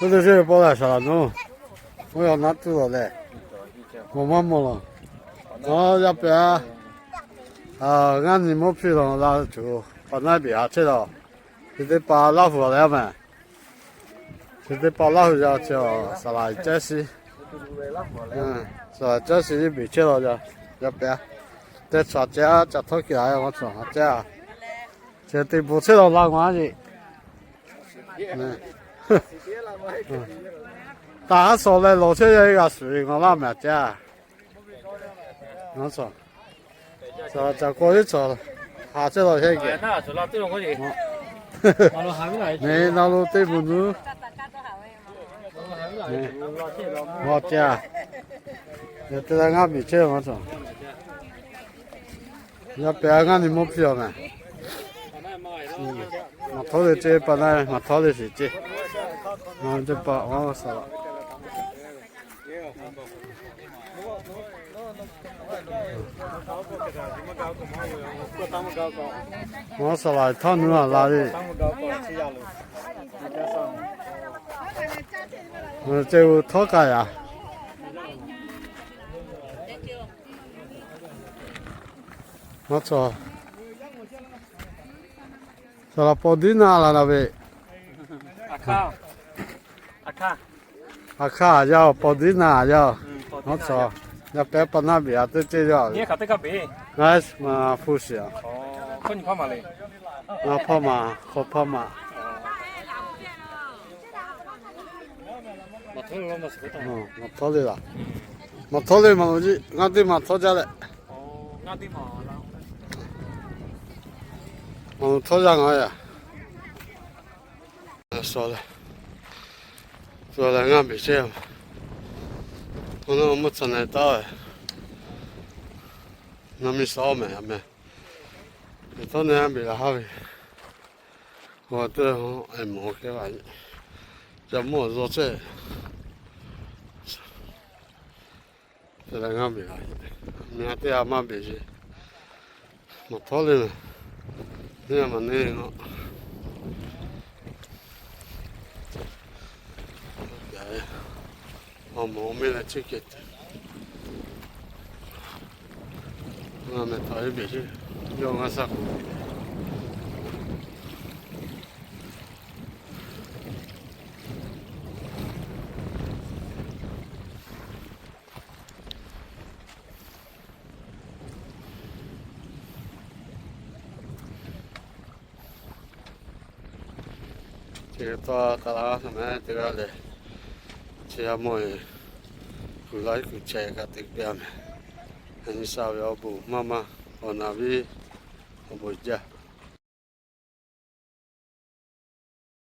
Oˇ teˇ ceuˬ paw la shaˍ laꞈ nuˇ, oˇ yaw naˉ tuˬ lawˬ leh, mawˬ maˇ mawˬ lawˬ. Aˬ, yaˇ pehˍ, ngaˇ nyi mawˇ hpiˇ lawˬ la tuˬ, pa naˉ beˬ haꞈ chehˇ lawˬ. Chi teˇ pa Laˇ huˍ leh a mehˍ. Chi teˇ pa Laˇ huˍ yaˇ chi, saˍ laꞈ caˉ shiˍ, saˍ laꞈ caˉ shiˍ beˬ chehˇ lawˬ. Yaˇ pehˍ, teˇ chaw ceh a ca htawˇ kiˬ la maˇ cawˬ a ceh a, chi teˇ bon chehˇ lawˬ la ngaˬ a yeˬ. Taˍ haˉ shawˍ leh lawˬ chehˇ yaˇ g'a suhˍ ve ngaˬ laˇ mehˍ a ceh a. Aˬ, caˬ k'aw iˉ chaw haꞈ chehˇ lawˬ hehˇ geh. Neˬ na lo teˇ bon nuˇ, aˬ ceh a, teˇ la ngaˇ beˬ chehˇ maˇ cawˬ. Yaˇ pehˍ a ngaˇ nyi mawˇ hpiˇ a mehˍ. Maˍ htawˇ le ceh pa naˉ, maˍ htawˇ le shiˍ ceh. Teˇ pa a saˍ laꞈ, a saˍ laꞈ htawˇ nuˇ a la le. Ceh u htawˇ kaꞈ yaꞈ. Maˇ cawˬ. Saˍ laꞈ paw diˉ naˆ la na ve. A hkaˇ yaˇ oˬ, paw diˉ naˆ yaˇ oˬ. Maˇ cawˬ. Yaˇ pehˍ pa naˉ beˬ a teˇ ceuˬ yaˇ. Maˇ hpu shiˍ a. Ngaˇ hpawˇ maˬ, hk'aw hpawˇ maˬ. Maˍ htawˇ le laˬ. Maˍ htawˇ le maˬ loˬ jiˆ, ngaˇ deˇ maˬ htawˇ jaˇ leh. Maˬ loˬ htawˇ jaˇ ngaˬ yaꞈ. Suh leh, suh leh ngaˇ beˬ chehˇ a. Oˇ naˉ mvuhˇ tsuhꞈ na taˉ ve, naˇ miˇ suh mehˍ a mehˍ. Eˬ, htawˇ neˇ a beˬ laˬ haˉ ve, a teˇ, eˬ, mawˬ kehˉ va, ca mawˇ a zaw chehˇ. Te leh ngaˇ beˬ laˬ, miˬ a teˇ g'aˇ maˇ beˬ sheˍ. Maˍ htawˇ le mehˍ, neˇ a maˬ neˇ ngaˬ. Awˬ mawˬ awˬ meˇ leh chehˇ kehˬ tuˬ, ngaˬ mehˍ htaꞈ ve beˬ sheˍ, yawˇ ngaˇ shaˉ k'oˍ. Chi hk'e taw kaꞈ la a mehˍ teˇ g'aˇ lehˬ, chi a mawˬ e kuˬ laiˉ kuˬ chehˇ kaꞈ te piˇ a mehˍ. Nyi sha ve awˬ bon maˇ maˇ, awˬ naˍ viˉ awˬ bon jaˇ.